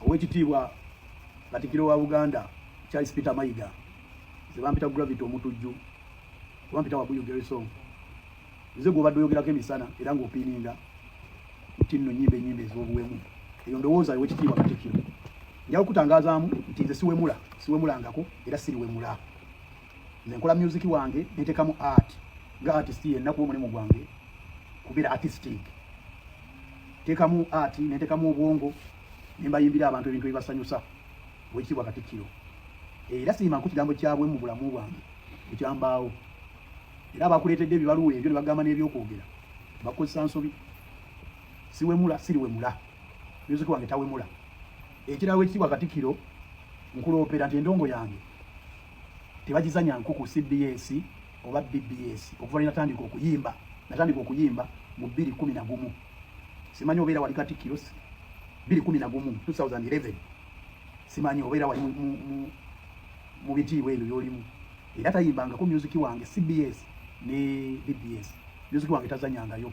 Owekitiibwa Katikkiro wa Buganda Charles Peter Mayiga, nze bampita Gravity Omutujju, bampita Wabuyu Gerson. Nze gw'obadde oyogerako emisana era ng'opiininga nti nno nnyimba ennyimba ez'obuwemu. Eyo ndowooza Owekitiibwa Katikkiro. Nja kukutangazaamu nti nze siwemula, siwemulangako era siriwemula. Nze nkola music wange neteekamu art nga artist yenna kuba omulimu gwange kubeera artistic. Teekamu art neteekamu obwongo ne mbayimbira abantu ebintu ebibasanyusa. Owekitiibwa Katikkiro, era siyimanko kigambo kyabwe mu bulamu bwange bukyambaawo. Era abakuleetedde ebibaluwa ebyo ne bagamba n'ebyokwogera bakozesa nsobi. Siwemula, siriwemula. Music wange tawemula. Ekirala Owekitiibwa Katikkiro, nkuloopera nti endongo yange tebagizanya nku ku CBS oba BBS okuva lwe natandika okuyimba. Natandika okuyimba mu 2011. Simanyi obeera wali Katikkiro 2011, 2011. Simanyi obeera wali mu bitiibwa ebyo by'olimu. Era tayimbangako music wange CBS ne BBS. Music wange tazanyangayo.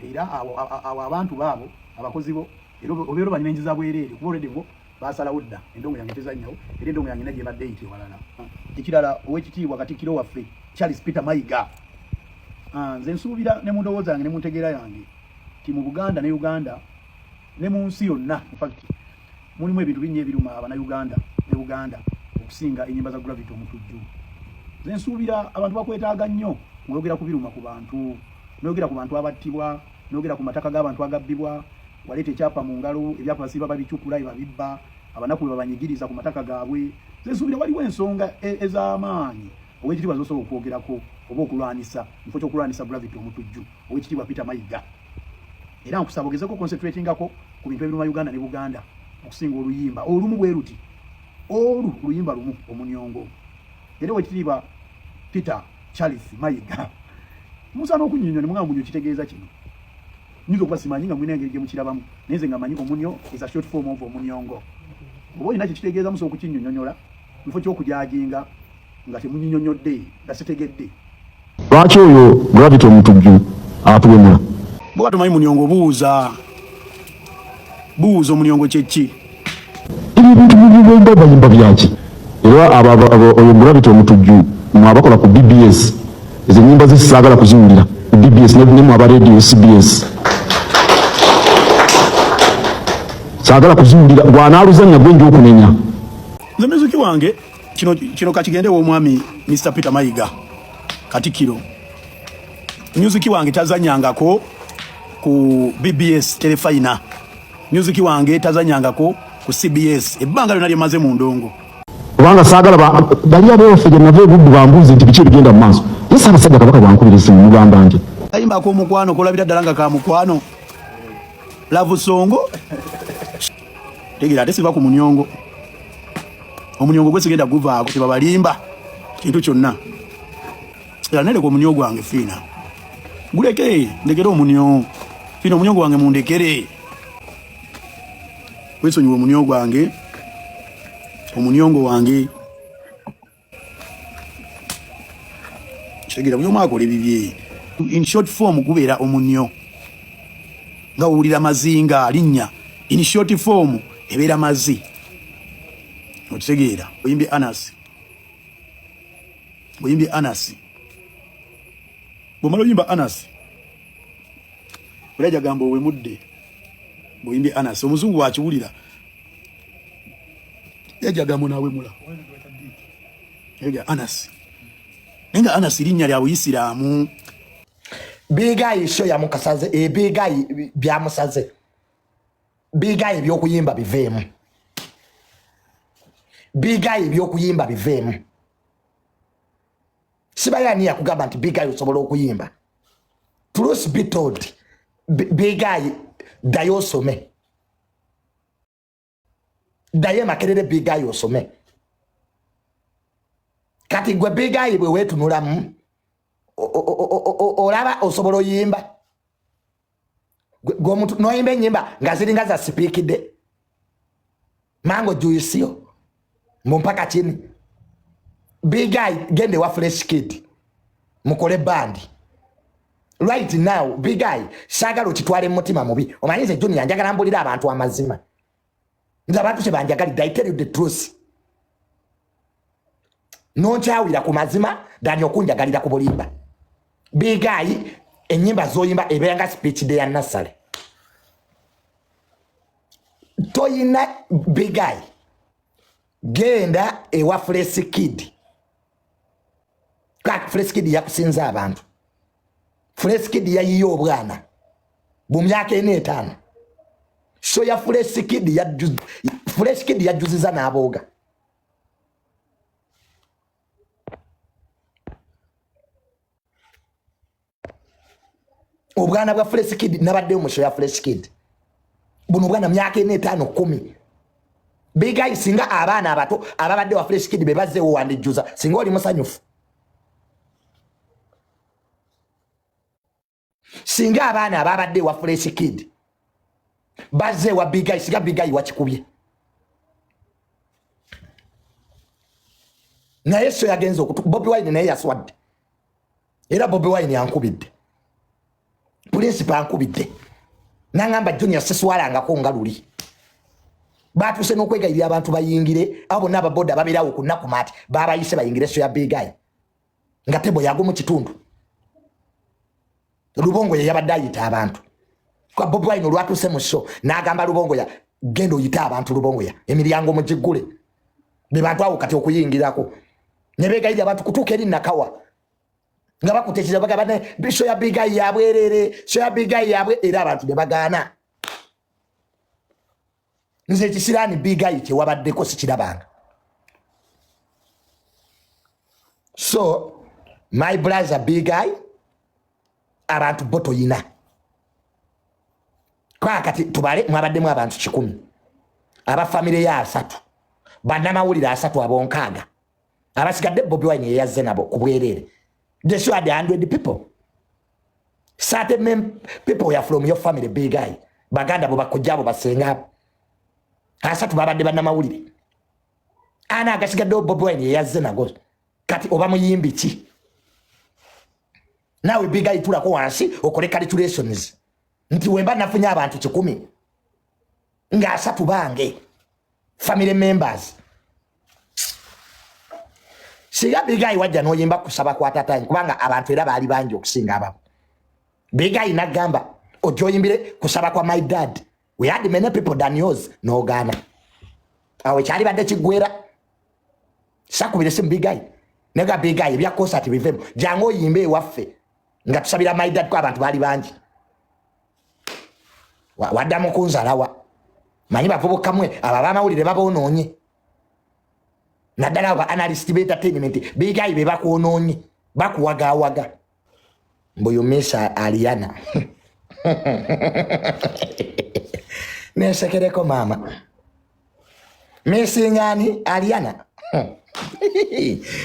Era awo abantu baabo abakozi bo era obeera obanyumenjiza bwereere kuba already bo basalawo dda endongo yange tezannyawo era endongo yange naye ebadde eyita ewalala. Ekirala Owekitiibwa Katikkiro waffe Charles Peter Mayiga, nze nsuubira ne mu ndowooza yange ne mu ntegeera yange nti mu Buganda ne Uganda ne mu nsi yonna in fact mulimu ebintu bingi ebiruma Abannayuganda ne Buganda okusinga ennyimba za Gravity Omutujju. Nze nsuubira abantu bakwetaaga nnyo ng'oyogera ku biruma ku bantu, n'oyogera ku bantu abattibwa, n'oyogera ku mataka g'abantu agabbibwa, waleeta ekyapa mu ngalo, ebyapa basiiba babicukula ebabibba, abanaku bwe babanyigiriza ku mataka gaabwe. Nze nsuubira waliwo ensonga ez'amaanyi Owekitiibwa z'osobola okwogerako oba okulwanisa mu kifo ky'okulwanisa Gravity Omutujju. Owekitiibwa Peter Mayiga, era nkusaba ogezeko concentratingako ku bintu ebiruma Uganda ne Buganda okusinga oluyimba olumu bwe luti, olu luyimba lumu omunyongo. Era Owekitiibwa Peter Charles Mayiga, musaana okunnyonnyola ne mugamba omunyo kitegeeza kino. Nyinza okuba simanyi nga mulina engeri gye mukirabamu, naye nze nga manyi omunyo is a short form of omunyongo. Oba olina kye kitegeeza musobola okukinnyonnyonyola mu kifo ky'okujajinga nga temunyinyonyodde nga sitegedde. Lwaki oyo Gravity Omutujju atuwemula? Bwoba tomanyi munyongo buuza, buuza omunyongo kyeki. Ebyo ebintu bibimba bayimba byaki? Era oyo Gravity Omutujju mwe abakola ku BBS ezo ennyimba ze sisaagala kuziwulira ku BBS ne mwe aba radio CBS saagala kuziwulira, bw'anaaluzannya gwe nja okunenya. Nze muziki wange kino kakigende w'omwami Mr Peter Mayiga Katikkiro. Music wange tazanyangako ku BBS Terefayina. Music wange tazanyangako ku CBS ebbanga lyonna lyemaze mu ndongo. Kubanga saagala bali abewaffe gye nava ebuddu bambuuze nti biki ebigenda mu maaso. Ye Ssaabasajja Kabaka bwankubira essimu mugamba nti kayimba ak'omukwano kolabira ddala nga ka mukwano love song tegeera ate siva ku munyongo. Omunyongo gwe sigenda guvaako, tebabalimba kintu kyonna. Era nereka omunyo gwange Fiina, guleke ndekere omunyo Fiina, omunyo gwange mundekere, wesonyiwe omunyo gwange, omunyongo wange. Kitegeera buli omu akola ebibye. In short form gubeera omunyo nga owulira mazinga linnya. In short form ebeera mazi. Okitegeera oyimbye Anas, oyimbye Anas, bwomala oyimba Anas era jagamba owemudde bw'oyimbye Anas omuzungu wakiwulira yajagamba nawemula ega Anas, naye nga Anas linnya lya Buyisiraamu. Bigayi sho yamukasaze ebigayi byamusaze bigayi ebyokuyimba biveemu, bigayi ebyokuyimba biveemu. Sibayani yakugamba nti bigayi osobola okuyimba. Truth be told, bigayi ddayo osome, ddayo Makerere bigayi osome. Kati gwe bigayi bwe weetunulamu olaba osobola oyimba gwe noyimba ennyimba nga ziringa za sipiikidde mango juisiyo mumpaka kini. Bigayi gende wa Fresh Kid mukole bandi right now. Bigayi saagala okitwale mu mutima mubi, omanyi nze Junior njagala mbulira abantu amazima. Nze abantu kyebanjagalidde, I tell you the truth, nonkyawira ku mazima dani okunjagalira ku bulimba. Big Eye, enyimba zoyimba ebeera nga speech day ya nasale. Toyina Big Eye, genda ewa Fresh Kid. Fresh Kid yakusinza abantu. Fresh Kid yayiye obwana mu myaka ena etaano. So ya Fresh Kid, ya Fresh Kid yajjuziza n'abooga. Obwana bwa Fresh Kid, nabaddeyo mu show ya Fresh Kid, buno obwana myaka ena, etaano, 10. Big Eye, singa abaana abato ababadde wa Fresh Kid be bazzeewo, wandijjuza singa oli musanyufu. Singa abaana ababadde wa Fresh Kid bazze wa Big Eye, singa Big Eye wakikubye. Naye so yagenza okutu Bobi Wine naye yaswadde, era Bobi Wine yankubidde, principal ankubidde nangamba, "Junior, siswalangako nga luli." Batuuse n'okwegayirira abantu bayingire. Abo bonna ababoda babeerawo ku nnaku maati babayise bayingire show ya Big Eye nga tebo yago mu kitundu. Lubongo ye yabadde ayita abantu. Kwa Bobi Wine olwatuuse mu show n'agamba Lubongoya, "Genda oyite abantu." Lubongoya, "Emiryango mugiggule." Be bantu awo kati okuyingirako ne beegayirira abantu kutuuka eri Nakawa nga bakuteekeza bagamba, "Show ya Big Eye yabwerere, show ya Big Eye yabwe." Era abantu ne bagaana. Nze ekisiraani Big Eye kyewabaddeko sikirabanga. So my brother Big Eye, abantu bo toyina kwa kati tubale mwabaddemu abantu 100, abafamire ya 30, bannamawulire 30, abonkaaga. Abasigadde Bobi Wine yeyazze nabo ku bwereere. They show had 100 people. Certain people were from your family, Big Eye, baganda bo, bakojja abo, basenga abo. 30 babadde bannamawulire, ana agasigaddewo Bobi Wine yeyazze nago. Kati oba muyimbi ki naawe? Big Eye, tulako wansi okole calculations nti wemba nafunye abantu 100 nga 30 bange family members. Singa Big Eye wajja n'oyimba kusaba kwa tatanyi, kubanga abantu era baali bangi okusinga ababo. Big Eye nagamba ojja oyimbire kusaba kwa my dad, we had many people than yours, n'ogaana, awo ekyali badde kiggwera. Sakubire simu Big Eye nega, "Big Eye, ebya concert bivemu, jangu oyimbe ewaffe nga tusabira my dad," ko abantu baali bangi. Waddamu kunzalawa. Manyi bavubukamwe abo abamawulire baboonoonye, naddala abo ba analyst be entertainment. Big Eye, be bakwonoonye, bakuwagawaga mbu you miss Ariana. Nensekereko maama, misingani Ariana.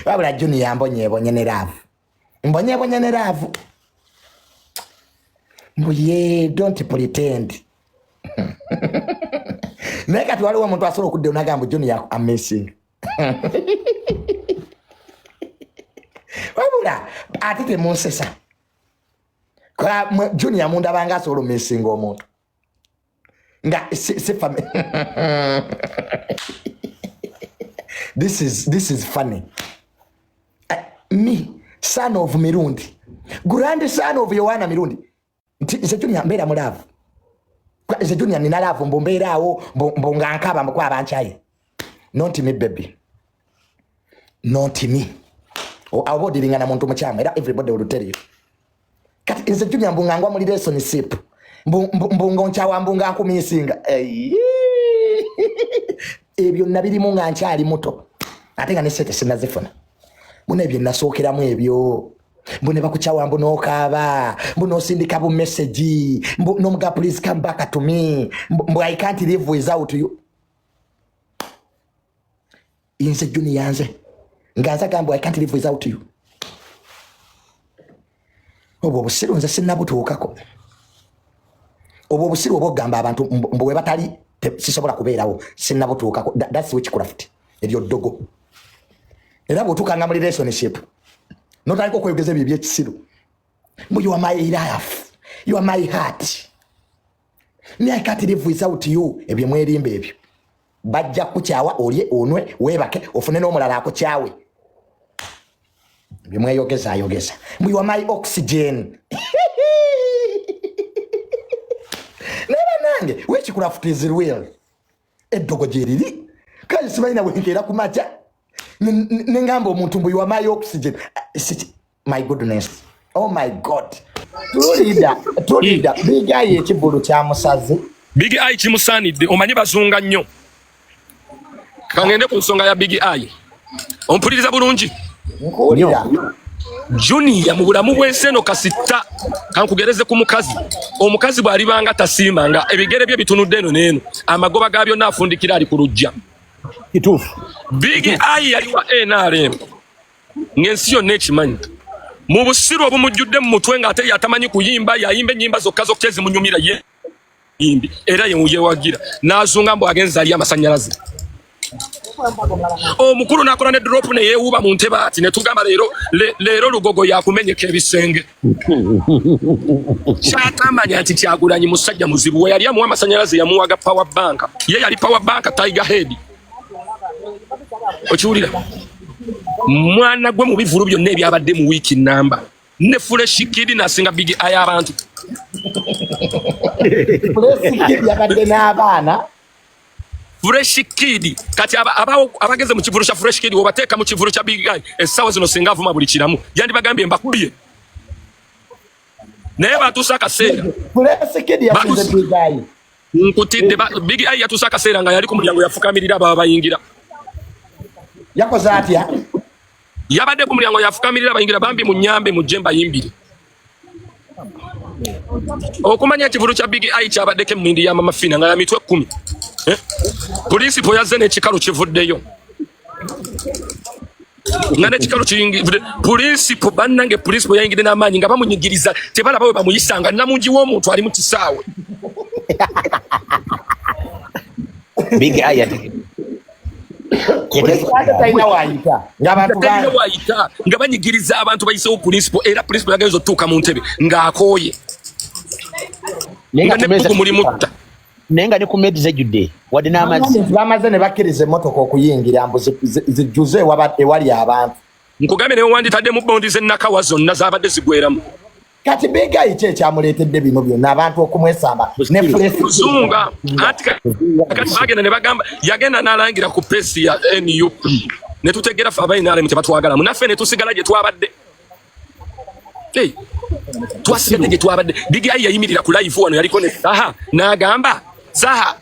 Wabula Junior mbonyebonye ne love, mbonyebonye ne love. Mbu ye don't pretend. Naye kati waliwo omuntu asobola okudda nagamba Junior amissing. Wabula ate temunsesa. Junior mundabanga asobola omissinga omuntu nga si this is funny. Me, son of Mirundi, grandson of Yohana Mirundi, nti nze Junior mbeera mu love. Nze Junior nina love, mbu mbeeraawo mbu nga nkaba mbu kwaba nkyaye. Not me, baby, not me. Oba odiringa na muntu mukyamu, era everybody will tell you. Kati nze Junior mbu nga ngwa mu relationship, mbu nga onkyawa, mbu nga nkumisinga. Ebyo nabirimu nga nkyali muto, ate nga ne sente sinazifuna. Muna ebyo nasookeramu ebyo, mbu ne bakukyawa, mbu n'okaaba, mbu n'osindika bu message, mbu nomuga, "Please come back to me," mbu "I can't live without you." Nze Junior, nze nga nze agamba, "I can't live without you." Obwo obusiru nze sinnabutuukako. Obwo obusiru oba okugamba abantu mbu we batali sisobola kubeerawo, sinnabutuukako. That's witchcraft, eryo ddogo. Era bw'otuukanga mu relationship notandika okweyogeza ebyo ebyekisiru, mbu "You are my life, you are my heart, me, I can't live without you," ebyo mwerimba ebyo. Bajja kukyawa, olye, onwe, weebake, ofune n'omulala akukyawe. Bimweyogeza ayogeza mbu my oxygen. Naye bannange, witchcraft is real. Eddogo gyeriri. Kale sibalina bwenkeera ku makya neŋŋamba omuntu mbu you my oxygen. My goodness, oh my God. Tulida, tulida. Big Eye ekivulu kya musazi. Big Eye kimusaanidde. Omanyi bazunga nnyo. Kangende ku nsonga ya Big Eye. Ompuliriza bulungi? Nkuwulira. Junior, mu bulamu bw'ensi eno, kasita kankugereze ku mukazi. Omukazi bw'alibanga tasiima nga ebigere bye bitunudde eno n'eno, amagoba ga byonna afundikira ali ku lujja. Kituufu. Big Eye yali wa NRM ng'ensi yonna ekimanyi. Mu busiru obumujjudde mu mutwe, ng'ate yatamanyi kuyimba, yayimba ennyimba zokka zokka ezimunyumira ye yimbi era yewagira, n'azunga mbu agenza ali amasanyalaze. Omukulu n'akola ne drop ne yeewuuba mu ntebe ati ne tugamba leero leero Lugogo yakumenyeka ebisenge. Kyatamanya nti Kyagulanyi musajja muzibu. We yali amuwa amasanyalaze, yamuwaga power bank. Ye yali power bank tiger head. Okiwulira, mwana gwe? Mu bivulu byonna ebyabadde mu wiiki namba, ne Fresh Kid nasinga Big Eye abantu. Fresh Kid yabadde n'abaana. Fresh Kid kati abageze mu kivulu kya Fresh Kid, obateeka mu kivulu kya Big Eye essaawa zino, singa avuma buli kiramu, yandibagambye mbakubye, naye batuuse akaseera. Fresh Kid yasinze Big Eye? Nkutidde. Big Eye yatuuse akaseera nga yali ku mulyango yafukamirira ababa bayingira. Yakoze atya? Yabadde ku mulyango yafukamirira abayingira, bambi munyambe mujje mbayimbire. Okumanya ekivulu kya Big Eye kyabaddeko emindi ya Mama Fina nga ya mitwe 10. Eh? Principal yazze n'ekikalu kivuddeyo, nga n'ekikalu kiyingidde. Principal, bannange, principal yayingidde n'amaanyi nga bamunyigiriza, tebalaba we bamuyisanga. Namungi w'omuntu ali mu kisaawe. Big Eye Ate talina waayita ng'abantu talina bangi. Wayita nga banyigiriza abantu bayisewo principal, era principal yagenza otutuuka mu ntebe ng'akooye, naye nga nga ku mmeeza nebbugu mulimutta. Naye nga ne ku mmeeza ejjudde wadde n'amazzi. Bamaze ne bakkiriza emmotoka okuyingira mbu zijjuze ewali abantu. Nkugambye, naye wanditaddemu bondi z'ennakawa zonna zabadde zigweramu. Kati Big Eye ki ekyamuleetedde bino byonna, abantu okumwesamba ne Fresh? Kuzunga. Anti kati bagenda ne bagamba yagenda n'alangira ku pesi ya NUP, ne tutegeera ffe aba NRM tebatwagalamu, naffe ne tusigala gye twabadde. Hey, twasigadde gye twabadde. Big Eye yayimirira ku live wano, yaliko ne Saha, n'agamba Saha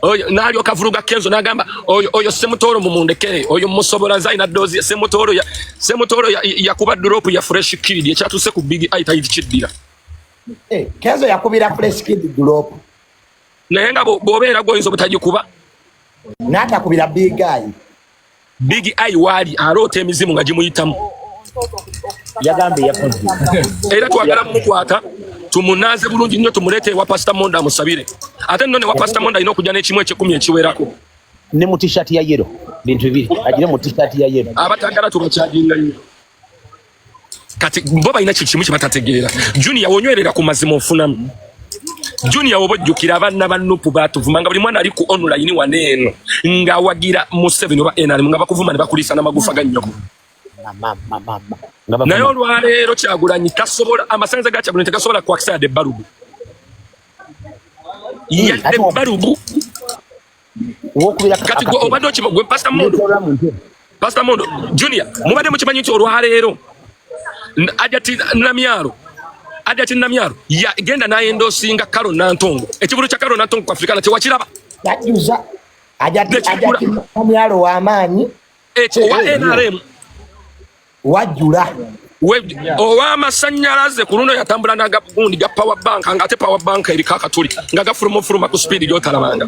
oyo n'alyoka vuluga Kenzo, n'agamba oyo Semutoolo mumundekere, oyo musobola zalina doozi. Semutoolo ya Semutoolo yakuba drop ya Fresh Kid. Ekyatuuse ku Big Eye tayiti kiddira. Eh, Kenzo yakubira Fresh Kid drop? Naye nga bw'obeera gwoyinza obutagikuba. N'atakubira Big Eye. Big Eye waali aloota emizimu nga gimuyitamu. Yagambye yakoze. Era twagala mumukwata tumunaaze bulungi nnyo, tumuleete ewa Pasita Monda amusabire. Ate nno ne wa Pasita Monda alina okujja n'ekimu ekyekumi ekiwerako. Ne mu T-shirt ya yellow, bintu bibiri, agire mu T-shirt ya yellow. Abatagala tubakyajinga nnyo. Kati bo balina kintu kimu kye batategeera. Junior, wonywerera ku mazima ofunamu. Junior, woba ojjukira, abaana ba NUP batuvuma nga buli mwana ali ku online wano eno ng'awagira Museveni oba NRM, nga bakuvuma ne bakuliisa n'amagufa ga nnyoko. Mama, mama, mama. Nga Naye bavuma. olwaleero Kyagulanyi tasobola, amasannyalaze ga Kyagulanyi tegasobola kwakisa yadde balubu, yadde balubu. Wokubira. Kati gwe obadde okima gwe Pastor Mondo. Netola mu ntebe. Pastor Mondo Junior, mubadde mukimanyi nti olwaleero Ajati Namyalo, Ajati Namyalo yagenda n'ayendosinga Karo Nantongo, ekivulu kya Karo Nantongo ku Africana tewakiraba? Yajjuza Ajati. Nekikula. Ajati Namyalo w'amaanyi. Ekyo owa NRM. Wajjula. Ow'amasannyalaze ku luno yatambula n'agagundi ga power bank, nga ate power bank eriko akatuli nga gafulumafuluma ku speed gy'otalabanga.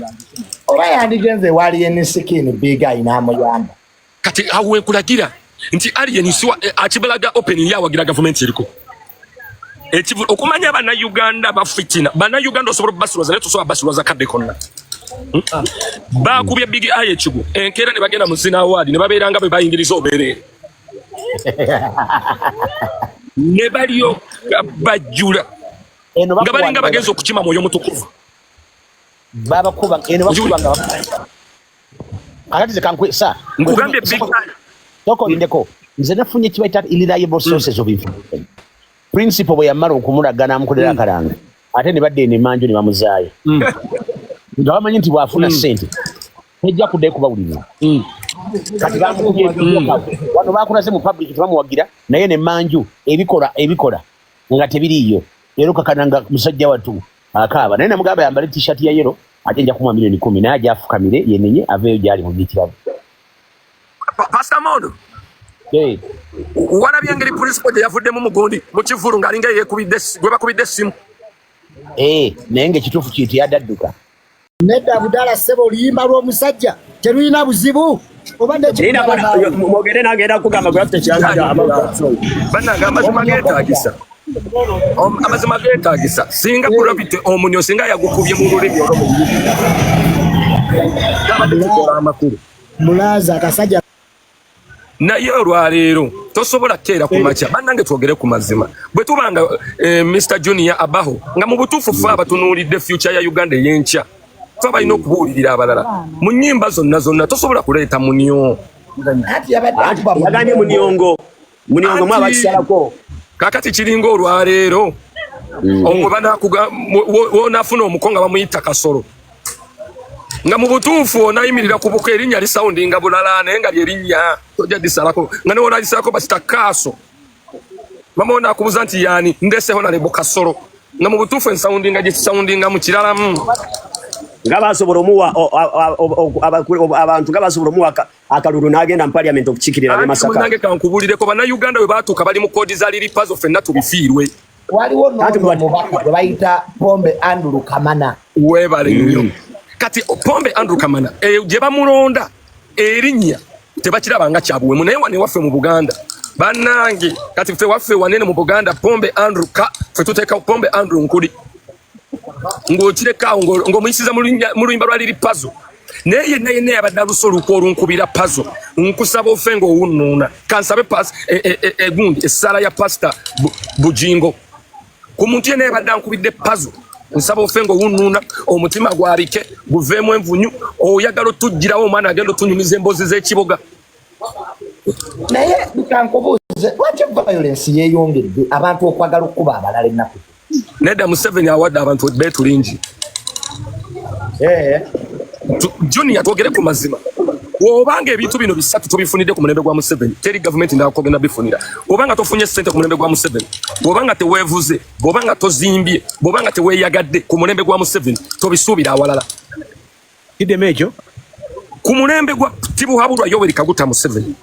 Oba yandigenze ewali Enskin, Big Eye n'amuyamba. Kati awo wenkulagira nti Alien siwa akibalaga open yawagira gavumenti eriko. Ekivu okumanya bannayuganda bafitina, bannayuganda osobola obbasilwaza, naye tosobola basilwaza kadde konna. Bakubye Big Eye ekigo enkeera ne bagenda mu Zina Award ne babeera nga bwe bayingiriza obeereere ne balyoka bajjula Eno nga balinga bagenza okukima mwoyo mutukuvu. Babakuba eno, bakuba nga bakuba. Kakati ze kankwe sa. Nkugambye Big Eye. Soko lindeko. Nze nafunye kibayita reliable sources of information. Principal bwe yamala okumulaga n'amukolera akalanga. Ate ne badda eno emanju ne bamuzaayo. Nga bamanyi nti bw'afuna ssente tejja kuddayo kubawuliriza. Kati bamukubye wano, bakulaze mu public tebamuwagira, naye ne manju ebikola ebikola nga tebiriiyo. Leero kakana nga musajja wattu akaaba, naye namugamba yambale T-shirt ya yellow, ate nja kumuwa miliyoni 10, naye ajja afukamire yenenye aveeyo gyali mu byekirabo. Pastor Mondo, Hey. Walabye engeri principal gye yavuddemu mugundi mu kivulu ng'alinga yeekubidde gwe bakubidde essimu? Eh, naye ng'ekituufu kiri teyadadduka. Nedda budala ssebo, oluyimba lw'omusajja terulina buzibu oba Nina bwana, mwogere nagenda kugamba Gravity kyangamba about that song. Bannange, amazima geetaagisa. Amazima geetaagisa. Singa Gravity omunyo singa yagukubye mu lulimi olwo mu lulimi, gabadde kikola amakulu. Mulaaza akasajja. Naye olwaleero tosobola kukeera ku makya. Bannange, twogere ku mazima. Bwe tubanga Mr Junior abaho nga mu butuufu fe abatunuulidde future ya Uganda ey'enkya, fe abalina okubuulirira abalala mu nnyimba zonna zonna, tosobola kuleeta munyo. Anti yabadde akuba. Yagambye muniongo. Muniongo mwa bakisalako. Kakati kiringa olwaleero omwe banakuga wonaafuna omuko nga bamuyita Kasolo, nga mu butuufu onayimirira ku buko, erinnya lisoundinga bulala, naye nga lyerinnya tojja disalako, nga ne wonalisalako bakita Kaaso. Mama onaakubuuza nti yaani ndeseho nalebo Kasolo, nga mu butuufu ensoundinga gye kisoundinga mu kiralamu. Nga basobola omuwa abantu, nga basobola omuwa akalulu n'agenda mu parliament okukiikirira ab'e Anti Masaka. Munnange, kankubuulireko, Bannayuganda bwe baatuuka bali mu koodi za Lil Pazo, ffenna tubifiirwe. Waliwo Anti noono omubaka gwe bayita Pombe Andrew Kamana. Weebale nnyo. Kati Pombe Andrew Kamana gye bamulonda erinnya tebakiraba nga kyabuwemu, naye wane waffe mu Buganda, bannange, kati ffe waffe wanene mu Buganda, Pombe Andrew ka ffe tuteeka Pombe Andrew Nkuli, ng'okirekaawo ng'omuyisiza mu luyimba lwa Lil Pazo, naye yenna yenna yabadde alusa olukwa olunkubira Pazo, nkusaba ofe ng'owunnuuna. Kansabe egundi essaala ya Pasita Bujingo ku muntu yenna yabadde ankubidde Pazo, nsaba ofe ng'owunnuuna, omutima gwabike guveemu envunyu. Oyagala otugirawo omwana agenda otunyumiza emboozi z'ekiboga. Naye kankubuuze, lwaki violence yeeyongedde, abantu okwagala okukuba abalala ennaku? Nedda, Museveni awadde abantu beetu lingi. Junior, twogere ku mazima. Bw'obanga ebintu bino bisatu tobifunidde ku mulembe gwa Museveni, teri gavumenti ndala kogenda bifunira. Bw'obanga tofunye ssente ku mulembe gwa Museveni, bw'obanga teweevuze, bw'obanga tozimbye, bw'obanga teweeyagadde ku mulembe gwa Museveni, tobisuubira awalala. Kiddemu ekyo. Ku mulembe gwa Tibuhaburwa Yoweri Kaguta Museveni,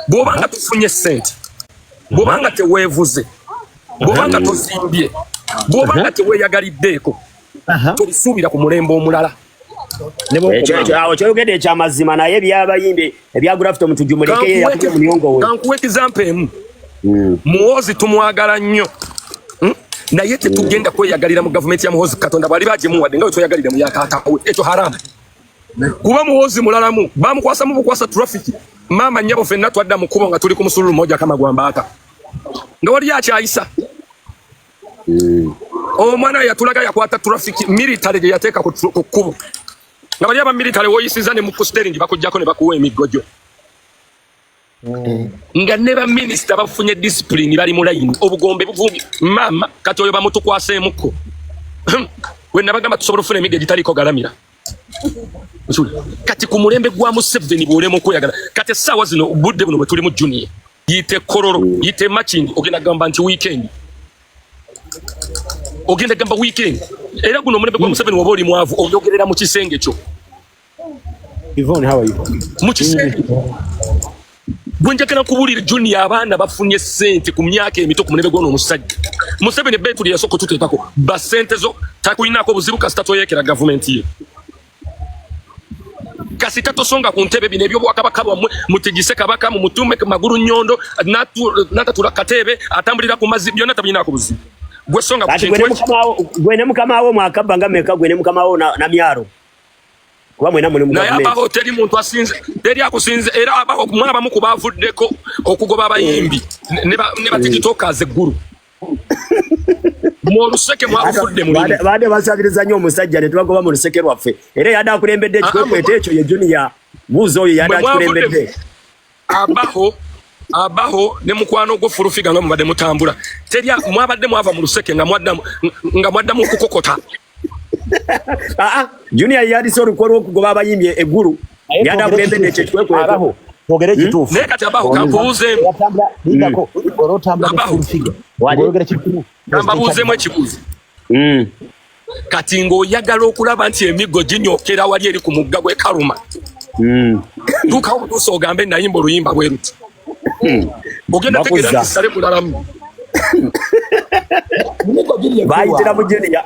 bw'obanga tofunye ssente, bw'obanga teweevuze, bw'obanga tozimbye, bw'obanga teweeyagaliddeeko, tobisuubira ku mulembe omulala. Ne bw'okoma. Awo kyoyogedde ekyamazima, naye ebyabayimbi ebya Gravity Omutujju muleke, ye yakubye muniongo we. Kankuwa example emu. Muhoozi tumwagala nnyo, Naye tetugenda kweyagalira mu gavumenti ya Muhoozi. Katonda bwali bagimuwadde nga bwe tweyagalire mu yakatawe, ekyo haramu, kuba Muhoozi mulalamu bamukwasa mu bukwasa traffic. Maama nnyabo, ffenna twadda mu kkubo nga tuli ku musululu mmoja kama gwambaata, nga wali akyayisa omwana yatulaga yakwata traffic military gye yateeka ku kkubo, nga bali aba military woyisiza ne mu steering bakuggyako ne bakuwa emiggo gyo, nga ne baminisita bafunye discipline, bali mu layini, obugombe buvumbi. Maama, kati oyo bamutukwaseemuko we nabagamba tusobola okufuna emiggo egitaliiko galamira. Kati ku mulembe gwa Museveni bw'olema okweyagala, kati essaawa zino, budde buno bwe tulimu, Junior, yite Kololo, yite Makindye, ogenda gamba nti weekend, ogenda gamba weekend. Era guno omulembe gwa Museveni, woba oli mwavu oyogerera mu kisenge kyo. Yvonne, how are you? Mu kisenge gwe njagala kubuulira, Junior, abaana bafunye ssente ku myaka emito ku mulembe gwono omusajja Museveni. Betuli yasooka otuteekako ba ssente zo takulinako buzibu, kasita toyeekera gavumenti ye, kasita tosonga ku ntebe. Bino ebyobwakabaka bwammwe, mutigise kabaka, mumutume magulu nyondo, natatula kateebe atambulira ku mazzi, byonna tabirinako buzibu. Gwe songa ku Kati kintu gwe ne ekyo. gwe ne mukama wo mwakabba nga meka, gwe ne mukama wo na myaro, kuba mwena muli mu Naye gavumenti. abaho teri muntu asinze, teri akusinze. Era abaho mwe abamu ku bavuddeko okugoba abayimbi ne ba TikTokers eggulu mu oluseke mwalufudde mulimu. Baade basabiriza nnyo omusajja ne tubagoba mu luseke lwaffe, era yadde akulembedde ekikwekweto ekyo ye Junior. Buuza oyo yali Bwe mwavudde- akikulembedde. Abaho abaho ne mukwano gwo fulufiga nga mubadde mutambula, teri mwabadde mwava mu luseke nga mwaddamu okukokota. Aa, Junior yalise olukwe lw'okugoba abayimbi eggulu, yali akulembedde ekyo ekikwekweto. Abaho, twogere ekituufu. Naye kati abaho, kampubuuzeemu. Otambula, lindako, olwotambula ne Abaho. Full Figure. Ng'oyogera kituufu. Kambabuuzeemu ekibuuzo. Kati ng'oyagala okulaba nti emiggo ginyokera wali eri ku mugga gw'e Karuma, tuukawo butuusa ogambe nayimba oluyimba bwe luti, ogenda tegeera Bakuza. nti sale bulalamu. Emiggo giri eggulu Bayitira awo. mu Junior.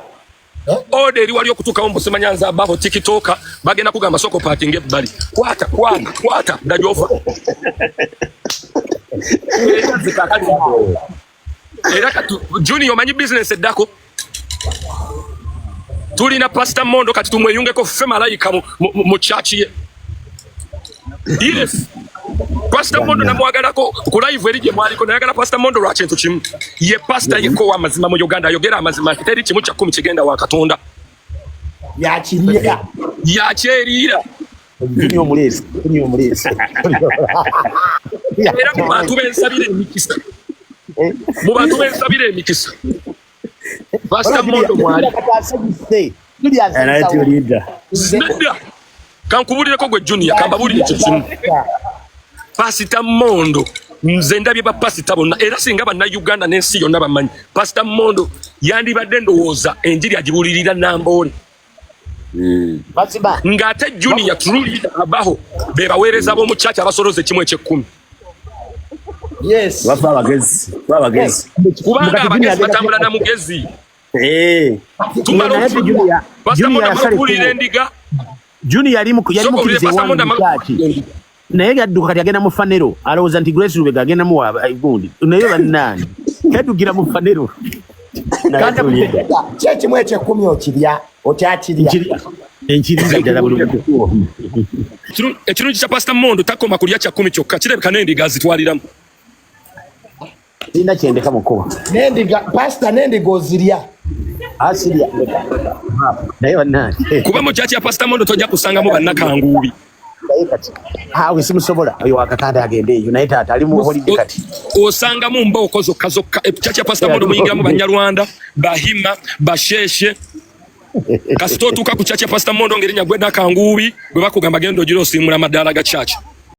Oda eri wali okutuukawo mbusimanya nze abaho tikitoka, bagenda kugamba soko parking ebbali, kwata kwata kwata ddajofa. Era nze era kati Junior, omanyi business eddako tulina Pastor Mondo, kati tumweyungeko ffe malayika mu church ye. Yes, Pastor Mondo namwagalako ku live eri gye mwaliko. Nayagala Pastor Mondo lwa kintu kimu: ye pastor yekko ow'amazima mu Uganda, ayogera amazima nti teri kimu kya 10 kigenda wa Katonda. Yakirya. Yakyeriira. Junior omuleesi, Junior omuleesi. Era mu bantu bensabira emikisa, mu bantu bensabira emikisa, Pastor Mondo mwali. Asanyuse. Junior Naye asanyusa. tulinda. Nedda, kankubulireko gwe Junior, kambabuulire ekyo kimu. Pasita Mondo, nze ndabye bapasita bonna, era singa Bannayuganda n'ensi yonna bamanyi Pasita Mondo, yandibadde ndowooza enjiri agibulirira Namboole. Mazima. Ng'ate Junior tululira abaho be baweereza b'omu kyaki abasoloza ekimu eky'ekkumi. Yes. Bafa abagezi, bafa abagezi. Kubanga Mukati Junior abagezi agenda batambula na mugezi. Eh. Tumala Naye ate Junior Pasita Junior Mondo amala yasala okuwulira ekkubo. endiga. Junior yali Sooka owulire mukiriza Pastor ewange Mondo mu amala kyaki, naye yadduka. Kati agenda mu Phaneroo, alowooza nti Grace Lubega agenda muwa gundi, naye bannaani yaddukira mu Phaneroo. Naye tulinda. Ki ekimu ekyekumi okirya, okyakirya? Nkirya, enkiriza ddala bulungi. Ekirungi kya Pasita Mondo, takoma kulya kya 10 kyokka, kirabika n'endiga azitwaliramu. Sirina kyendeka mu kkubo. N'endiga, pasita, n'endiga ozirya? Asirya, naye bannange. Kuba mu kyaki ya Pasita Mondo tojja kusangamu bannakanguubi. Naye kati awe simusobola, oyo wakakanda agende eyo, naye taata ali mu holiday kati. Osangamu mbooko zokka zokka. Kyaki ya Pasita Mondo muyingiramu Banyarwanda, Bahima, Basheshe. Kasita otuuka ku kyaki ya Pasita Mondo ng'erinnya gwe nakanguubi, bwe bakugamba genda ogira osiimula amadaala ga kyaki.